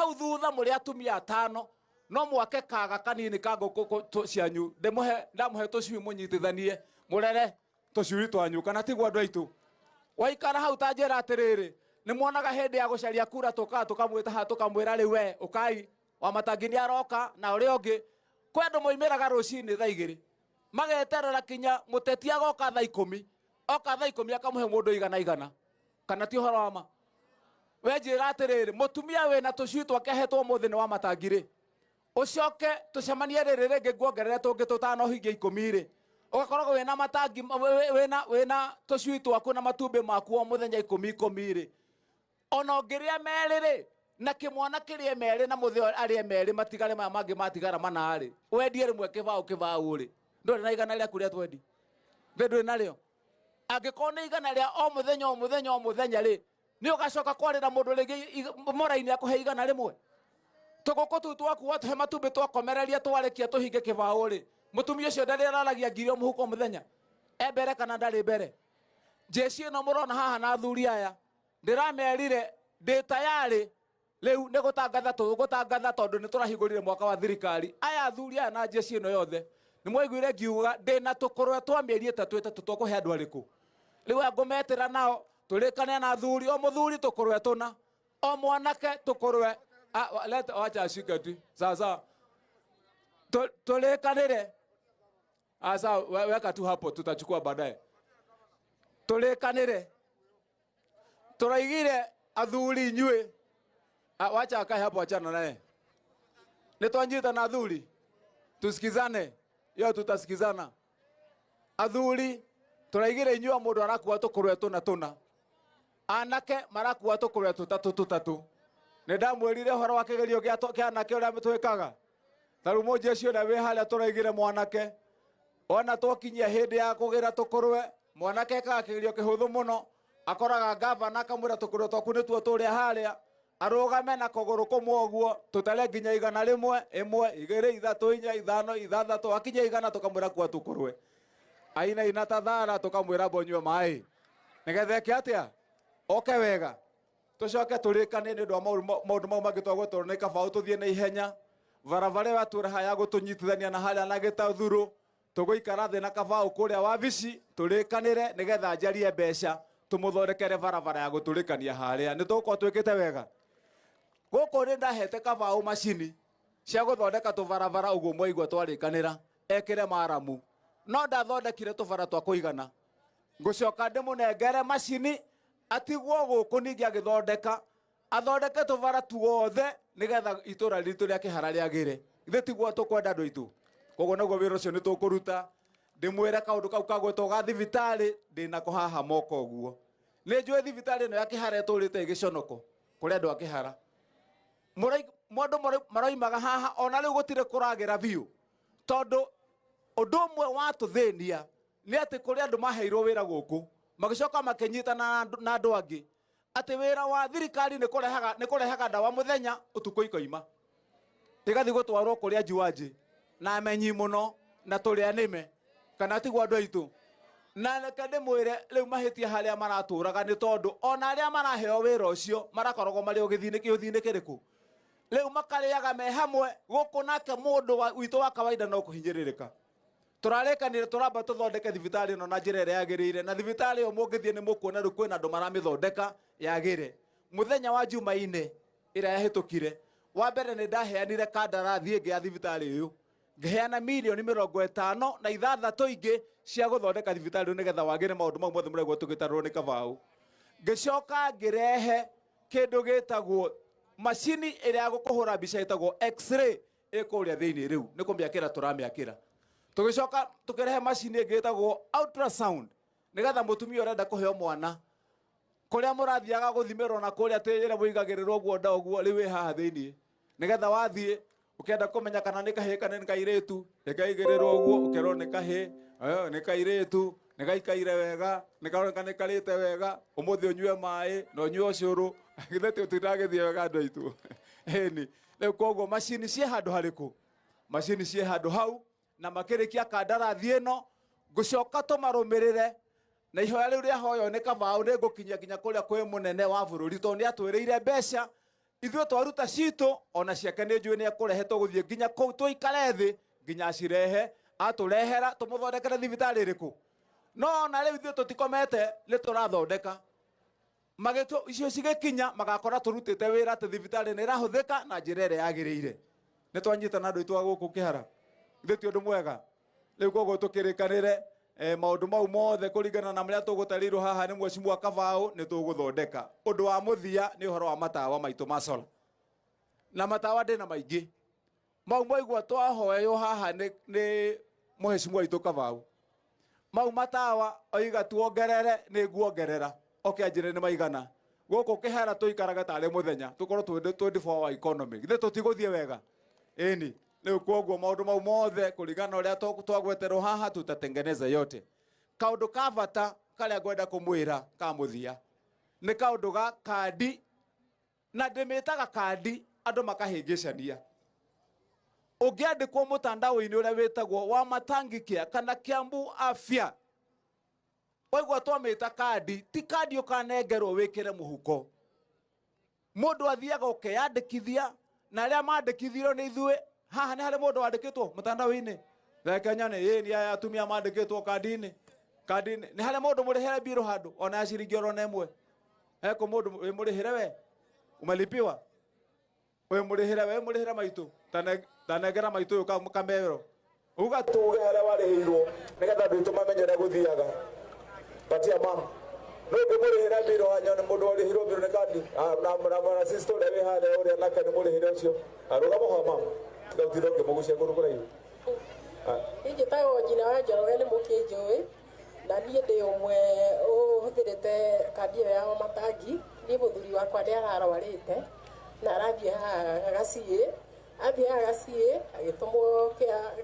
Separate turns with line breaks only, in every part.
Hau thutha mũrĩ atumia atano, no mwake kaga kanini ka ngũkũ cianyu, ndĩmũhe, ndamũhe tũcui mũnyitithanie mũrere tũcui twanyu, kana tiguo andũ aitũ? Waikara hau ta njĩra atĩrĩrĩ, nĩ mwonaga hĩndĩ ya gũcaria kura tũkaga tũkamwĩta haha tũkamwĩra rĩu we ũkai wa matangi nĩ aroka na ũrĩa ũngĩ. Kwĩ andũ moimĩraga rũcinĩ thaa 2 mageterera kinya mũteti agoka thaa 10, oka thaa 10 akamũhe mũndũ igana igana, kana ti ũhoro wa ma? We njĩra atĩrĩrĩ, mũtumia wĩna tũcui twake ahetwo ũmũthĩ nĩ wa matangi rĩ, ũcoke tũcemanie rĩrĩ rĩngĩ nguongerere tũngĩ tũtano hingie 10 rĩ, ũgakoragwo wĩna matangi, wĩna tũcui twaku na matumbĩ maku o mũthenya 10 10 rĩ, ona ũngĩrĩa merĩ rĩ, na kĩmwana kĩrĩe merĩ na mũthĩ arĩe merĩ, matigare maya mangĩ matigara mana rĩ, wendie rĩmwe kĩbaũ kĩbaũ rĩ, ndũrĩ na igana rĩaku rĩa twendi, thĩ ndũrĩ narĩo. Angĩkorwo nĩ igana rĩa o mũthenya o mũthenya o mũthenya rĩ, nĩ ũgacoka kwarĩra mũndũ rĩngĩ mũraini akũhe igana rĩmwe. Tũgũkũ tũu twaku watũhe matumbĩ twakomereria twarĩkia tũhinge kĩbaũ rĩ, mũtumia ũcio ndarĩ araragia ngiri o mũhuko mũthenya, e mbere kana ndarĩ mbere? Jeshi ĩno mũrona haha na athuri aya, ndĩramerire ndĩ tayarĩ rĩu nĩ gũtangatha tũgũtangatha, tondũ nĩ tũrahingũrire mwaka wa thirikari. Aya athuri aya na jeshi ĩno yothe nĩ mwaiguire ngiuga ndĩna tũkũrwe twa mĩeri 3 3 twakũhe andũ arĩkũ. Rĩu aya ngũmetĩra nao tũrĩkane na athuri, o mũthuri tũkũrwe tũna, o mwanake tũkũrwe. Leta, wacha ashike tu sasa, tũrĩkanĩre. Sawa, weka tu hapo, tutachukua baadaye. Tũrĩkanĩre, tũraigire athuri inyuĩ. Wacha akae hapo, achana naye. Nĩ twanyita na athuri, tusikizane, yo tutasikizana. Athuri tũraigire inyuĩ o mũndũ arakua tũkũrwe tũna tũna, anake marakua tũkũrwe tũtatũ tũtatũ. Nĩ ndamwĩrire ũhoro wa kĩgerio kĩa anake ũrĩa twĩkaga. Ta rĩu mũnjeshi ũrĩa wĩ harĩa tũraigire mwanake, ona twakinyia hĩndĩ ya kũgĩra tũkũrwe, mwanake ekaga kĩgerio kĩhũthũ mũno, akoraga gavana akamwĩra tũkũrwe twaku nĩtuo tũrĩa harĩa, arũgame na kũgũrũ kũmwe ũguo tũtare nginya igana rĩmwe, 1, 2, 3, 4, 5, 6, akinya igana tũkamwĩra kua tũkũrwe, aina ina ta thara tũkamwĩra mbonyue maĩ nĩgetha eke atĩa, oke wega. Tũcoke tũrĩkanie nĩ ũndũ wa maũndũ mau mangĩ twagwetwo nĩ kabaũ, tũthiĩ na ihenya. Barabara ĩyo yatũra haha ya gũtũnyitithania na harĩa na gĩtathurũ, tũgũikara thĩ na kabaũ kũrĩa wabici tũrĩkanĩre nĩgetha njarie mbeca tũmũthondekere barabara ya gũtũrĩkania harĩa. Nĩ tũgũkorwo twĩkĩte wega. Gũkũ nĩ ndahete kabaũ macini cia gũthondeka tũbarabara ũguo mwaigua twarĩkanĩra ekĩre maramu, no ndathondekire tũbara twa kũigana. Ngũcoka ndĩmũnengere macini atigwo gũkũ ningĩ agĩthondeka, athondeke tũbara tuothe nĩgetha itũra ritũ rĩa Kĩhara rĩagĩre. Ithuĩ tiguo tũkwenda andũ aitũ. Koguo naguo wĩra ũcio nĩ tũkũruta. Ndĩmwĩre kaũndũ kau kagwetwo ga thibitarĩ ndĩnako haha moko ũguo. Nĩ njũĩ thibitarĩ ĩno ya Kĩhara ĩtũrĩte ĩgĩconoko kũrĩ andũ a Kĩhara. Andũ maroimaga haha ona rĩu gũtirĩ kũragĩra biũ, tondũ ũndũ ũmwe watũthĩnia nĩ atĩ kũrĩ andũ maheirwo wĩra gũkũ magĩcoka makĩnyitana na andũ angĩ atĩ wĩra wa thirikari nĩ kũrehaga ndawa mũthenya ũtukũ ikoima ĩgathiĩ gũtwarwo kũrĩa njuanjĩ na amenyi mũno na tũrĩa nĩme, kana tiguo andũ aitũ? Na reke ndĩmwĩre rĩu mahĩtia harĩa maratũraga nĩ tondũ ona arĩa maraheo wĩra ũcio marakoragwo marĩ o gĩthiinĩ kĩrĩkũ, rĩu makarĩaga me hamwe gũkũ, nake mũndũ witũ wa kawaida no kũhinyĩrĩrĩka. Tũrarĩkanire tũramba tũthondeke thibitarĩ ĩno na njĩra ĩrĩa yagĩrĩire, na thibitarĩ ĩyo mũngĩthiĩ nĩ mũkuona rĩu kwĩna andũ maramĩthondeka yagĩre. Mũthenya wa Jumaine ĩrĩa yahĩtũkire, wa mbere nĩ ndaheanire kandarathi ĩngĩ ya thibitarĩ ĩyo, ngĩheana mirioni 56 ingĩ cia gũthondeka thibitarĩ ĩyo nĩgetha wagĩre maũndũ mau mothe mũraigua tũgĩtarwo nĩ kabaũ. Ngĩcoka ngĩrehe kĩndũ gĩtagwo macini ĩrĩa ya gũkũhũra mbica ĩtagwo x-ray ĩkũrĩa thĩinĩ, rĩu nĩ kũmĩakĩra tũramĩakĩra. Tũgĩcoka tũkĩrehe macini ĩngĩ ĩtagwo ultrasound nĩgetha mũtumia ũrenda kũheo mwana kũrĩa mũrathiaga gũthimĩrwo na kũrĩa tĩ ĩrĩa mũigagĩrĩrwo ũguo nda ũguo, rĩu ĩ haha thĩinĩ nĩgetha wathiĩ ũkĩenda kũmenya kana nĩ kahĩĩ kana nĩ kairĩtu, ĩkaigĩrĩrwo ũguo ũkerwo nĩ kahĩĩ, nĩ kairĩtu, nĩ gaikaire wega, nĩ karoneka nĩ karĩte wega, ũmũthĩ ũnyue maĩ na ũnyue ũcũrũ. Githĩ tũtiragĩthiĩ wega andũ aitũ? Ĩni rĩu koguo macini ciĩ handũ harĩkũ? Macini ciĩ handũ hau, na makĩrĩkia kandarathi ĩno ngũcoka tũmarũmĩrĩre na ihoya rĩu rĩahoywo nĩ kabaũ nĩ ngũkinyia nginya kũrĩa kwĩ mũnene wa bũrũri, tondũ nĩ atwĩrĩire mbeca. Ithuĩ twaruta citũ, ona ciake nĩ njũĩ nĩ ekũrehe. Tũgũthiĩ nginya kũu, tũikare thĩ nginya acirehe. Atũrehera, tũmũthondekere thibitarĩ ĩrĩkũ? No ona rĩu ithuĩ tũtikomete, nĩ tũrathondeka magĩtwo icio cigĩkinya magakora tũrutĩte wĩra atĩ thibitarĩ nĩ ĩrahũthĩka na njĩra ĩrĩa yagĩrĩire. Nĩ twanyitana, andũ aitũ a gũkũ Kĩhara? Githĩ ti ũndũ mwega? Rĩu koguo tũkĩrĩkanĩre maũndũ mau mothe kũringana na marĩa tũgũtarĩirwo haha nĩ Mheshimiwa Kabao, nĩ tũgũthondeka. Ũndũ wa mũthia nĩ ũhoro wa matawa maitũ ma solar, na matawa ndĩna maingĩ mau mwaigua twahoywo haha nĩ Mheshimiwa witũ Kabau. Mau matawa oiga tuongerere, nĩ nguongerera. Oke anjĩre nĩ maigana. Gũkũ Kĩhara tũikaraga tarĩ mũthenya, tũkorwo twĩ 24 hour economy. Githĩ tũtigũthiĩ wega? Ĩni. Rĩu koguo maũndũ mau mothe kũringana na ũrĩa twagweterwo haha, tutatengeneza yote. Kaũndũ ka bata karĩa ngwenda kũmwĩra ka mũthia nĩ kaũndũ ga kandi, na ndĩmĩtaga kandi andũ makahĩngĩcania. Ũngĩandĩkwo mũtandao-inĩ ũrĩa wĩtagwo wa Matangi Care kana Kiambu Afya, waigua twamĩta kandi, ti kandi ũkanengerwo wĩkĩre mũhuko. Mũndũ athiaga ũkeyandĩkithia, na arĩa mandĩkithirio nĩ ithuĩ haha. Nĩ harĩ mũndũ wandĩkĩtwo mũtandao-inĩ? Reke nyone. Ĩ nĩ aya atumia mandĩkĩtwo kandi-inĩ. Kandi-inĩ nĩ harĩ mũndũ mũrĩhĩre mbirũ handũ ona ya ciringi oro na ĩmwe? Eko mũndũ wĩ mũrĩhĩre? We umelipiwa? Wĩ mũrĩhĩre? We mũrĩhĩre maitũ? Tanengera maitũ ũyũ kamero uga tuge harĩa warĩhĩirwo, nĩgetha andũ aitũ mamenye ũrĩa gũthiaga. Patia mam. No ũngĩmũrĩhĩra mbirũ hanya nĩ mũndũ warĩhirwo mbirũ nĩ kandi. Ah, na sister ũrĩa wĩ harĩa, ũrĩa nake nĩ mũrĩhĩre ũcio. Arũgama ho, mam, tiga ũtinde ũkĩmũgucia kũndũ kũraihu. Ah.
Niĩ njĩtagwo Njina wa Njoroge, nĩ mũkĩnjũĩ, na niĩ ndĩ ũmwe ũhũthĩrĩte kandi ĩyo ya Wamatangi. Niĩ mũthuri wakwa nĩ ararwarĩte na arathiĩ haha Gaciĩ, athiĩ haha Gaciĩ agĩtũmwo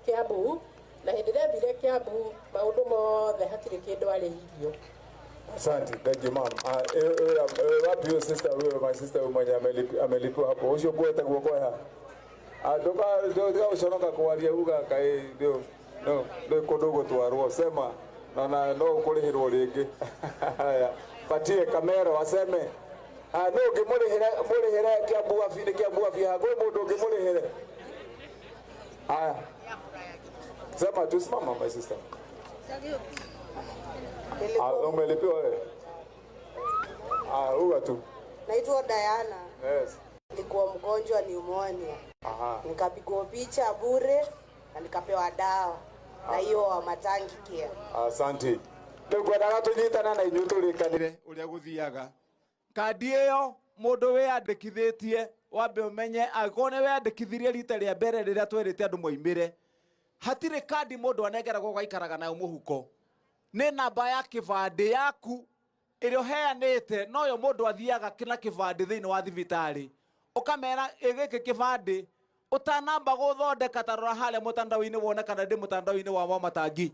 Kiambu, na hĩndĩ ĩrĩa athire Kiambu maũndũ mothe hatirĩ kĩndũ arĩhirio.
Asante, thank you, ma'am. Ah, wapi huyo sister, huyo my sister, huyo mwenye amelipiwa hapo? Ucio kuweta guoko ha. Ah, nduka uconoka kwaria, uga kai ndio no ndio kundu gutwarwo, sema na no ukurihirwo ringi. Haya, patie kamero aseme. Ah, no ngimurihire murihire Kiambu Afya, ni Kiambu Afya. Gwe mundu ngimurihire. Haya. Sema tu, simama, my sister. Ah, umelipiwa wewe? Ah, uga tu.
Naitwa Diana.
Yes.
Nilikuwa mgonjwa pneumonia. Nikapigwa picha bure na nikapewa dawa na hiyo wa Matangi Care.
Asante. Rĩu ngwendaga tũnyitane na inyuĩ tũrĩkanĩre ũrĩa gũthiaga. Kandi ĩyo mũndũ wĩyandĩkithĩtie, wambe ũmenye angĩkorwo nĩ weyandĩkithirie rita rĩa mbere rĩrĩa twerĩte andũ moimĩre, hatirĩ kandi mũndũ anengeragwo ũgaikaraga nayo mũhuko. Nĩ namba ya kĩbandĩ yaku ĩrĩa ũheanĩte, noyo mũndũ athiaga na kĩbandĩ thĩinĩ wa thibitarĩ, ũkamera ĩ gĩkĩ kĩbandĩ. Ũtanamba gũthondeka, ta rora harĩa mũtandao-inĩ wone kana ndĩ mũtandao-inĩ wa Wamatangi.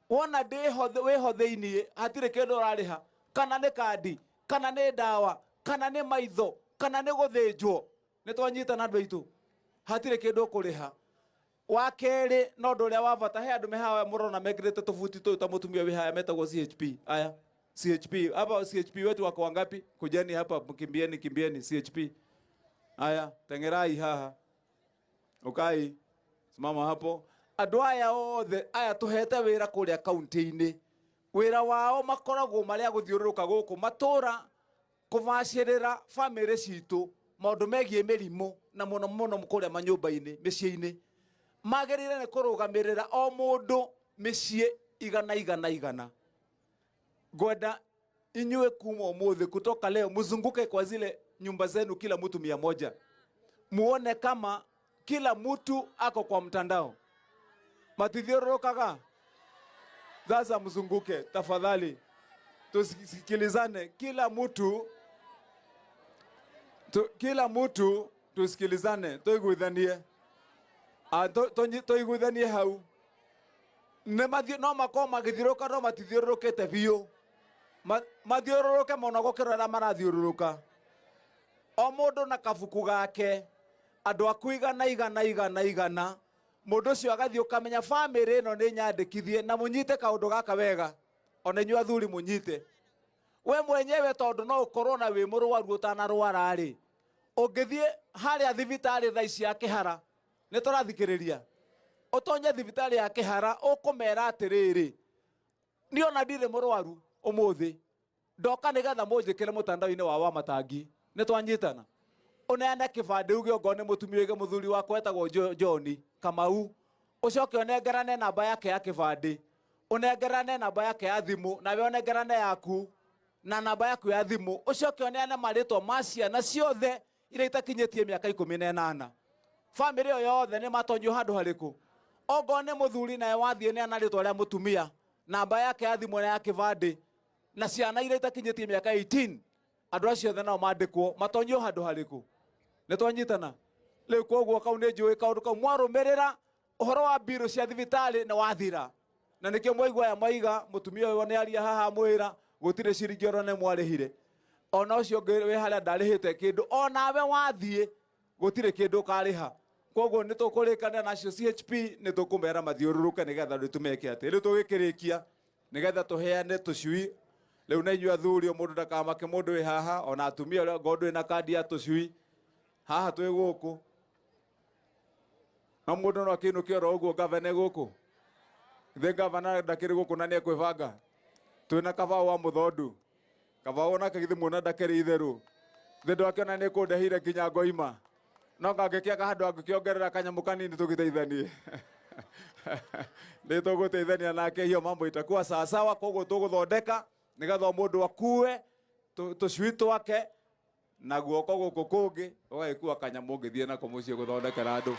Wona ndĩho, wĩho thĩiniĩ, hatirĩ kĩndũ ũrarĩha, kana nĩ kandi, kana nĩ ndawa, kana nĩ maitho, kana nĩ gũthĩnjwo. Nĩ twanyitana, andũ aitũ? Hatirĩ kĩndũ ũkũrĩha. Wa kerĩ, no ũndũ ũrĩa wa bata, he andũ me haha mũrona mekĩrĩte tũbuti tũyũ ta mũtumia wĩ haya metagwo CHP. Aya CHP hapa, CHP wetu wako wangapi? Kujeni hapa, kimbieni, kimbieni CHP. Aya, tengerai haha, ukai simama hapo. Andũ aya othe aya tũhete wĩra kũrĩa kaunti-inĩ, wĩra wao makoragwo marĩ a gũthiũrũrũka gũkũ matũra kũbacĩrĩra bamĩrĩ citũ maũndũ megiĩ mĩrimũ, na mũno mũno kũrĩa manyũmba-inĩ, mĩciĩ-inĩ. Magĩrĩire nĩ kũrũgamĩrĩra o mũndũ mĩciĩ igana, igana, igana. Ngwenda inyuĩ kuma ũmũthĩ, kutoka leo, mzunguke kwa zile nyumba zenu, kila mtu 100, muone kama kila mtu ako kwa mtandao. Matithiũrũrũkaga? Sasa mzunguke tafadhali, tusikilizane, kila mtu tusikilizane, tuiguithanie. Ah, tuiguithanie hau. Nĩ no makorwo magĩthiũrũrũka, no matithiũrũrũkĩte biũ. Mathiũrũrũke mũno gũkĩra ũrĩa marathiũrũrũka. O mũndũ na kabuku gake, andũ aku igana, igana, igana, igana, mũndũ ũcio agathiĩ ũkamenya bamĩrĩ ĩno nĩ nyandĩkithie. Na mũnyite kaũndũ gaka wega, ona inyuĩ athuri mũnyite we mwenyewe, tondũ no ũkorwo na wĩ mũrwaru ũtanarwara rĩ. Ũngĩthiĩ harĩa thibitarĩ thaa ici ya Kĩhara, nĩ tũrathikĩrĩria, ũtonye thibitarĩ ya Kĩhara ũkũmera atĩrĩrĩ, niĩ ona ndirĩ mũrwaru ũmũthĩ, ndoka nĩgetha mũnjĩkĩre mũtandao-inĩ wa Wamatangi. Nĩ twanyitana? Ũneane kĩbandĩ uge ongorwo nĩ mũtumia uge mũthuri wakwa etagwo John Kamau, ũcoke ũnengerane namba yake ya kĩbandĩ, ũnengerane namba yake ya thimũ, nawe ũnengerane yaku na namba yaku ya thimũ, ũcoke ũneane marĩtwa ma ciana ciothe iria itakinyĩtie mĩaka 18. Bamĩrĩ ĩyo yothe nĩ matonyio handũ harĩkũ? Ongorwo nĩ mũthuri nawe wathiĩ neana rĩtwa rĩa mũtumia, namba yake ya thimũ na ya kĩbandĩ, na ciana iria itakinyĩtie mĩaka 18, andũ acio othe nao mandĩkwo matonyio handũ harĩkũ? Nĩ twanyitana? Rĩu koguo kau nĩ njũĩ kaũndũ kau mwarũmĩrĩra ũhoro wa mbirũ cia thibitarĩ nĩ wathira, na nĩkĩo mwaigua aya mwaiga mũtumia ũyũ nĩ aria haha mwĩra gũtirĩ ciringi oro nĩ mwarĩhire, ona ũcio ũngĩ wĩ harĩa ndarĩhĩte kĩndũ, onawe wathiĩ gũtirĩ kĩndũ ũkarĩha. Koguo nĩ tũkũrĩkanĩra nacio CHP, nĩ tũkũmera mathiũrũrũke nĩgetha rĩu tũmeke atĩ rĩu tũgĩkĩrĩkia nĩgetha tũheane tũcui. Rĩu na inyuĩ athuri, o mũndũ ndakamake mũndũ wĩ haha, ona atumia ũrĩa ngorwo ndũrĩ na kandi ya tũcui haha twĩ gũkũ, no mũndũ no akĩinũke oro ũguo. Gavana gũkũ thĩ, gavana ndakĩrĩ gũkũ na nĩekwĩbanga. Twĩna kabaũ wa mũthondu, kabaũ onake githĩ muona ndakĩrĩ itherũ thĩ, ndwakĩona nĩ kũndehire nginya ngoima, no ngangĩkĩaga handũ angĩkĩongerera kanyamũ kanini tũgĩteithanie, nĩ tũgũteithania nake, hiyo mambo itakuwa sawasawa. Koguo tũgũthondeka nĩgetha o mũndũ akue tũcui twake na guoko gũkũ kũngĩ ũgagĩkua kanyamũ ũngĩthiĩ nako mũciĩ gũthondekera andũ.